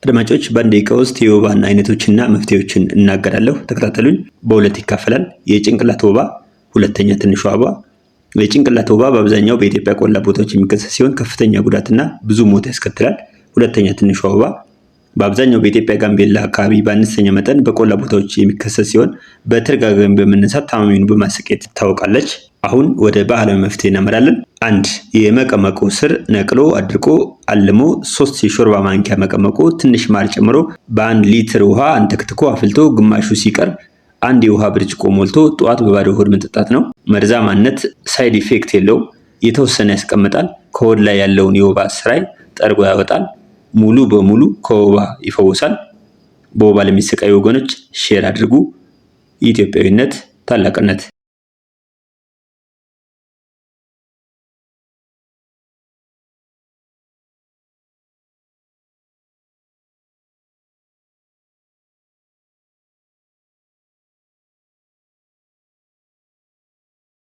አድማጮች፣ በ1 ደቂቃ ውስጥ የወባን አይነቶችና መፍትሄዎችን እናገራለሁ። ተከታተሉኝ። በሁለት ይካፈላል። የጭንቅላት ወባ፣ ሁለተኛ ትንሿ ወባ። የጭንቅላት ወባ በአብዛኛው በኢትዮጵያ ቆላ ቦታዎች የሚከሰት ሲሆን ከፍተኛ ጉዳትና ብዙ ሞት ያስከትላል። ሁለተኛ ትንሿ ወባ በአብዛኛው በኢትዮጵያ ጋምቤላ አካባቢ በአነስተኛ መጠን በቆላ ቦታዎች የሚከሰት ሲሆን በተደጋጋሚ በመነሳት ታማሚውን በማሰቃየት ትታወቃለች። አሁን ወደ ባህላዊ መፍትሄ እናመራለን። አንድ፣ የመቀመቁ ስር ነቅሎ አድርቆ አልሞ 3 የሾርባ ማንኪያ መቀመቁ ትንሽ ማር ጨምሮ በ1 ሊትር ውሃ አንተክትኮ አፍልቶ ግማሹ ሲቀርብ አንድ የውሃ ብርጭቆ ሞልቶ ጠዋት በባዶ ሆድ መጠጣት ነው። መርዛማነት side effect የለውም። የተወሰነ ያስቀምጣል። ከሆድ ላይ ያለውን የወባ ስራይ ጠርጎ ያወጣል። ሙሉ በሙሉ ከወባ ይፈውሳል። በወባ ለሚሰቃዩ ወገኖች share አድርጉ። የኢትዮጵያዊነት ታላቅነት።